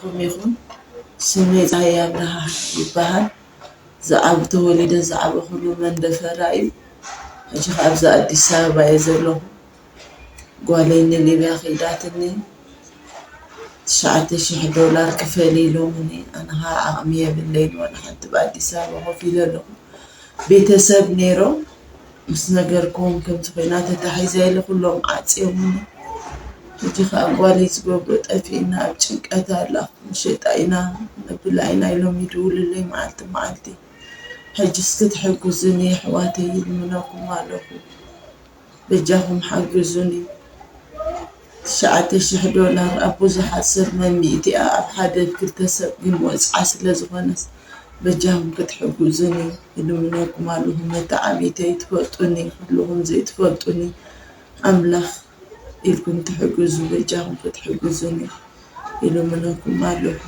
ኩም ይኹን። ስመይ ፀሃየ ኣብርሃ ይበሃል። ዝዓብ ተወሊደ ዝዓበኹሉ መንደፈራ እዩ። ሕጂ ከኣ ኣብዚ ኣዲስ ኣበባ እየ ዘለኹ። ጓለይ ንሊብያ ከይዳትኒ ትሽዓተ ሽሕ ዶላር ክፈሊ ኢሎምኒ። ኣነ ከኣ ዓቕሚ የብለይን፣ ዋላ ሓንቲ ብኣዲስ ኣበባ ኮፍ ኢለ ኣለኹ። ቤተሰብ ነይሮም ምስ ነገርኩም ከምዚ ኮይና ተታሒዛ ኢለ ኩሎም ዓፅዮምኒ። ሕጂ ከኣ ጓለይ ዝገብሮ ጠፊእና ኣብ ጭንቀት ኣላ። ንሸጣ ኢና ነብላ ኢና ኢሎም ይድውሉለይ መዓልቲ መዓልቲ። ሕጅስ ክትሕግዙኒ ኣሕዋተይ ይልምነኩም ኣለኹ። በጃኹም ሓግዙኒ። ትሽዓተ ሽሕ ዶላር ኣብ ብዙሓት ሰብ መሚእቲኣ ኣብ ሓደ ክልተ ሰብ ግን ወፅዓ ስለ ዝኾነስ በጃኹም ክትሕግዙኒ ይልምነኩም ኣለኹ። መተዓቢተይ ትፈልጡኒ፣ ኩልኹም ዘይትፈልጡኒ ኣምላኽ ኢልኩም ትሕግዙ፣ በጃኹም ክትሕግዙኒ ይልምነኩም ኣለኹ።